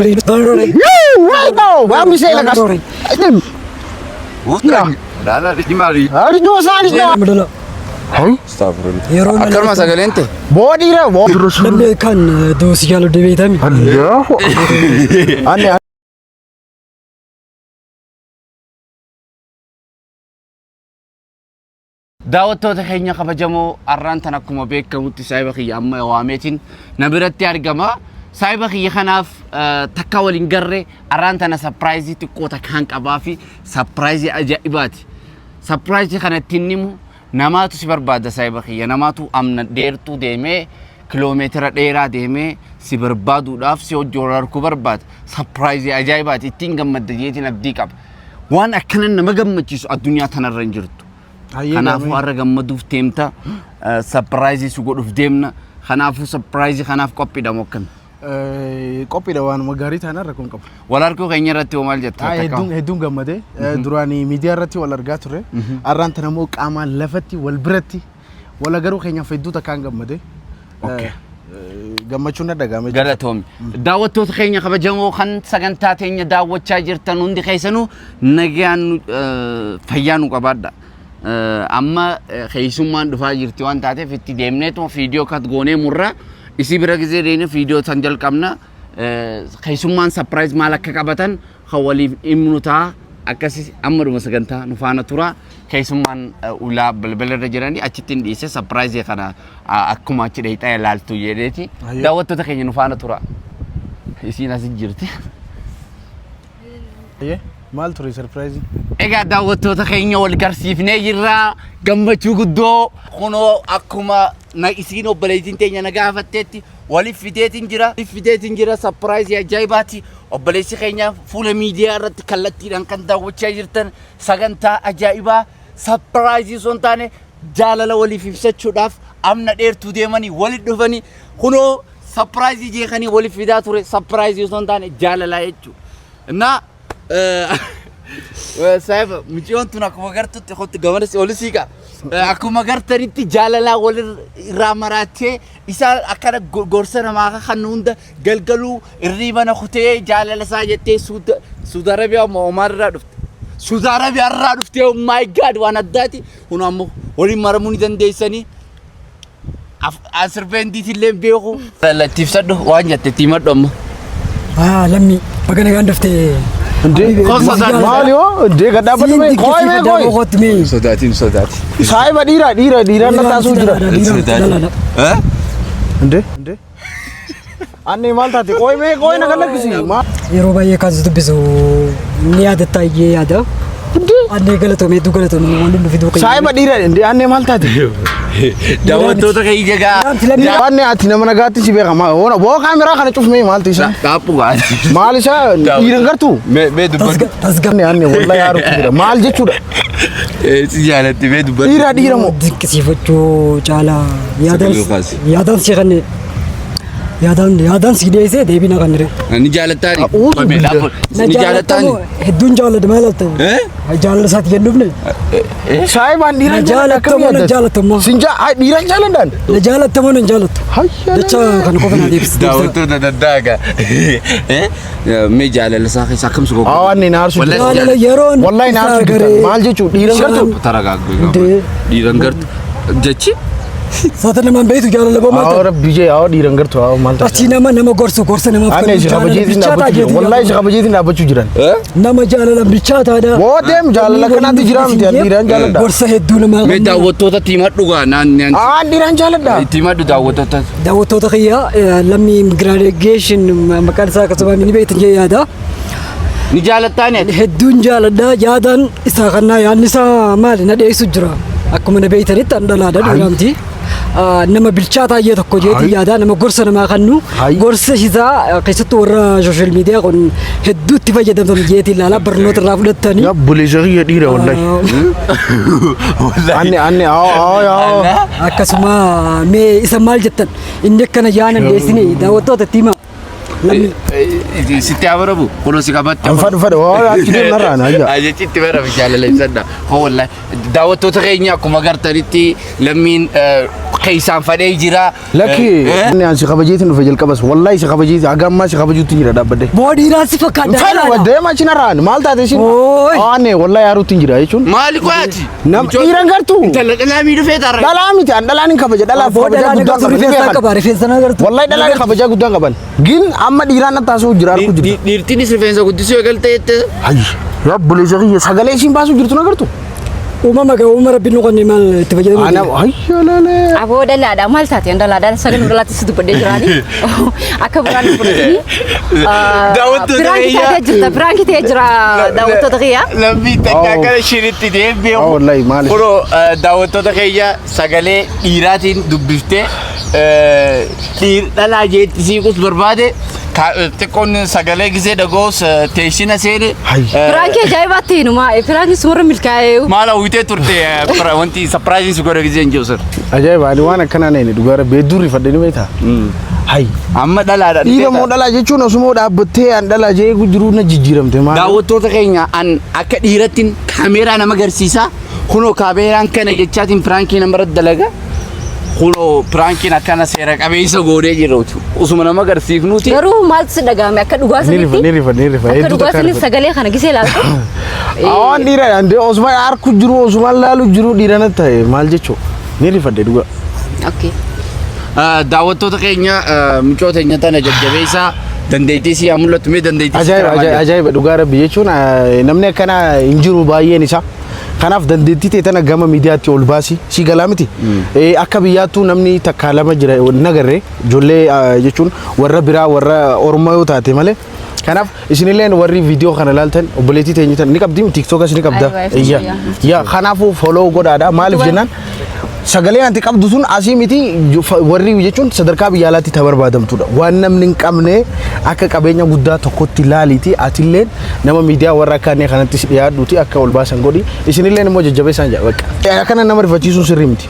You right now. Akkanuma sagaleen ta'e. Boodhiira. Namni kan doosii jaalu deebiitami. Anne. Daawwattoota keenya kabajamoo, har'aan tan akkuma beekamutti saahiba kiyya amma waameetiin na biratti argama. Saahiba kiyya kanaaf takka waliin garree har'aan tana surprise xiqqoo takkaan qabaa fi surprise ajaa'ibaati. Surprise kana ittiin himu namaatu si barbaada, saahiba kiyya, namaatu amna dheertuu deemee, kiloomeetira dheeraa deemee si barbaaduudhaaf si hojii wal harkuu barbaada. Surprise ajaa'ibaati, ittiin gammadda jeetiin abdii qaba. Waan akkana nama gammachiisu addunyaa tanarra hin jirtu. Kanaafuu har'a gammaduuf deemta. Surprise si godhuuf deemna. Kanaafuu surprise kanaaf qophiidha moo akkami? Qophiidha, waanuma gaarii taanaan rakkoon qabu. Wal harkuu keenya irratti hoo maal jetta? Hedduun hedduun gammadee. Duraan miidiyaa irratti wal argaa turre. Har'aan tana immoo qaamaan lafatti wal biratti wal agaruu keenyaaf hedduu takkaan gammadee. Gammachuun na dhagahame. Galatoomi. Daawwattoota keenya kabajamoo kan sagantaa teenya daawwachaa jirtan hundi keessanuu nagaan fayyaa nu qabaadha. Amma keessummaan dhufaa jirti waan taateef itti deemneetuma viidiyoo kat goonee murra isii bira gizee deemnee viidiyoo san jalqabna. Keessummaan surprise maal akka qabatan kan waliif himnu ta'a. Akkasi amma dhuma sagantaa nu faana tura. Keessummaan ulaa balbala irra jiranii achitti hin dhiise, surprise kana akkuma achi dheexaa ilaaltu jedheeti. Daawwattoota keenya, nu faana tura. Isiin asit jirti. Maal ture surprise? Egaa daawwattoota keenya, wal garsiifnee jirra. Gammachuu guddoo kunoo akkuma na isiin obboleettiin teenya na gaafatteetti waliif fideetiin jira. Waliif fideetiin jira, surprise ajaa'ibaati. Obboleessi keenya fuula miidiyaa irratti kallattiidhaan kan daawwachaa jirtan sagantaa ajaa'ibaa, surprise osoo hin taane jaalala waliif ibsachuudhaaf amna dheertuu deemanii walitti dhufanii kunoo surprise jeekanii waliif fidaa ture, surprise osoo hin taane jaalala jechuudha. Innaa saayiba, mucayyoon tun akkuma gartutti kottu gamanas ol siiqa. Akkuma gartanitti jaalalaa walirraa maraattee isaan akkana gorsa namaa kan hunda galgaluu irriiba na kutee jaalala isaa jettee Suudi Arabiyaa moo Omaan irraa dhufte. Suudi Arabiyaa irraa dhuftee, oh my God, waan addaati. Kun ammoo waliin maramuu ni dandeessanii. Asirbeendiitii illee beeku. Itti ibsadhu, waan jette itti himadhu amma. Ah, lammii baga nagaan dhuftee. Maal yoo indee gad dhaabbatu mee kooy mee kooy. Kootti mee. Sodaatiin sodaatiin. Saayiba dhiira dhiira dhiiraan na taasisuu jira. Indee indee. Anni maal taate, kooy mee kooy na galakkisi. Yeroo baay'ee kan si dubbisu ni yaadatta iyyee yaada. Annee galatoomee, hedduu galatoomee, waan nu fiduu keenya. Saayiba dhiira indee anni maal taate? Daawwattoota keenya gaa. Wanni ati nama nagaatti si beeka maa boo kaameraa kana cufmee maaltu isa? Dhaaphu gaa. Maal isa, dhiiran gartuu? Mee dubbadhu. Tasgabbii. Anni anni wallahi haarutti jira, maal jechuudha? Si jaalatti, mee dubbadhu. Dhiira dhiira moo? Dinqisiifachuu caalaa yaadaan Sagalee kaasi. Yaadaan si kanne yaadaan yaadaan si dhiyeessee deebii na kennire. Ni jaalattaani? A'uuzu billah. Ni jaalattaani? Hedduun jaalladha, maal ta'u? Jaalala isaati jennufne. Saayibaan Na dhiiran jaalattamoo na jaalattamoo? Sinjaa dhiiran jaaladhaan? Na jaalattamoo na jaalattu? Jecha kana qofa na deebisi. Daawwattoota daddaaga. Mee jaalala isaa keessa akkam si Haa, wanni na aarsu Wallahi jira. Jaalala yeroon Wallahi na isaa aarsu jira. garee Maal jechuu, dhiiran gartuu? Taragaaggu. Hundee. Dhiiran gartu. Jechi? Saata namaan beektu jaalala boo maal Haa ta'u? rabbi jee, haa dhiiran gartuu, haa maal Achii ta'a? nama nama gorsu, gorsa namaaf Anne kennu si jaalala kabajeetiin bilchaataa dhaabbachuu jiran. jeetii Wallahi si yaadama. kabajeetiin dhaabbachuu jiran. Nama jaalala bilchaataadha. Boodeem jaalala kanaatti jira miti, ani dhiiran jaaladha. Gorsa hedduu namaa Mee kennu. daawwattoota itti himadhu gaa naan. Haa, dhiiran jaaladha. Itti himadhu daawwattoota. Daawwattoota kiyya, lammii immigration maqaan isaa akkasuma ni beektan jee yaada. Ni jaalattaani ati? Hedduun jaaladha, yaadaan isaa kannaa, yaadni isaa maali na dhiyeessu jira. Akkuma na beektanitti an dhalaadha, dhiiraamti. Nama bilchaataa iyyee tokko jeetii yaada, nama gorsa namaa kennu, gorsa isaa keessattuu warra social media kun hedduu itti fayyadamtan jeetii ilaalaa barnoota irraa fudhattanii. Yaa buleessa kiyya, dhiira wallahi. Anne anne haa haa haa. Akkasuma mee isa maal jettan, inni akkana yaanan dhiyeessine, daawwattoota itti himaa. Lammii. Sitti haa barabu kunoo si qabatte. An fadhu fadhu waa achi deemna irraa na ayya. Jechi itti barabe jaalala ibsadha. Hoo wallahi daawwattoota keenya akkuma agartanitti lammiin keessaan fadhee jira. Lakki inni an si kabajeetiin dhufe jalqabas wallahi si kabajeeti haga ammaa si kabajuutti jira dhaabbadde. Boo dhiiraa si fakkaata. Fadhu deema achi narraan maal taate isin? Ooy. Aanne wallahi yaaruutti hin jira jechuun. Maali qoyaati? Nam dhiiran gartuu? Intala dhalaa miidhufee taarra. Dhalaa miti an dhalaan hin kabaja dhalaaf Boo kabajaa dhalaa guddaan nagartuu qaban ni rifeensa beekan. qaba rifeensa nagartuu. Wallahi dhalaan kabajaa guddaan qaban. Gin amma dhiiraan natti haasa'u jira harku jirta. Dhiirtiinis rifeensa guddisuu eegalte jette. Hayyi. Yaa buleessa kiyya sagalee isiin baasuu jirtu nagartu. Uumama gaa uumama rabbiin nu qonnee maal itti fayyadamu. Ana hayya laalee. Aboo dhalaadha maal taate dhalaadha sagalee dhalaatti si dubbadhee jiraani. Akka biraan nu fudhatanii. Daawwattoota Piraanki kiyya. taatee jirta piraanki ta'ee jira daawwattoota kiyya. Lammii takka Oh. gara shinitti deebi'u. Oh, wallahi maali? Kunoo daawwattoota keenya sagalee dhiiraatiin dubbiftee dhiir dhalaa jeetti siiqus barbaade xiqqoon sagalee gisee dhaga'us teessina seene. Hayyi. Piraankii ajaa'ibaatti hinumaa piraanki sumarra milkaa'ee. Maal hawwitee turte wanti sapiraayiziin si godhe gisee hin jiru sir. Ajaa'iba ani waan akkanaa neen dhugaa rabbi hedduu rifadhe ni beektaa. Hayyi. Amma dhalaadha. Dhiira moo dhalaa jechuun osuma dhaabbattee an dhalaa jee jiruu na jijjiiramte maal. Daawwattoota keenya an akka dhiirattiin kaameeraa nama agarsiisa. Kunoo kaameeraan kana jechaatiin piraankii namarratti dalaga. Kunoo piraankiin akkana seera qabeessa goonee jirra. Osuma nama agarsiifnuuti. Garuu maaltu si dhagahame akka dhugaa Ni rifa sanitti ni rifa ni rifa akka hedduu dhugaa takka sanitti rifa. sagalee kana gisee ilaaltu. Waan dhiira ande osuma harku jiru osuma laalu jiru dhiira natti ta'e maal jechuu ni rifadhe dhugaa. Okay. Daawwattoota keenya mucoo teenya tana jajjabeessaa dandeettii si haa mul'attu mee dandeettii si Ajaa'iba karaa maal ajaa'iba ajaa'iba dhugaa rabbi jechuun namni akkana hin jiru baay'een isaa. Kanaaf dandeettii ta'e tana gama miidiyaatti ol baasi si galaa miti. Akka biyyaattuu namni takka lama jira nagarre ijoollee jechuun warra biraa warra Oromoo yoo taate malee. Kanaaf isinilleen warri viidiyoo kana ilaaltan obboleettii teenya tana ni qabdi tiiktookas ni qabda. Aywa, Iyya. Yaa kanaafuu follow godhaadha maaliif jennaan sagalee ati qabdu sun asii miti warri jechuun sadarkaa biyya alaatti ta barbaadamtudha. Waan namni hin qabne akka qabeenya guddaa tokkotti ilaaliiti atilleen nama miidiyaa warra akka annee kanattis dhiyaadhuuti akka ol baasan godhi isinilleen immoo jajjabeessaan jedha bakka. Akkana nama rifachiisuun sirrii miti.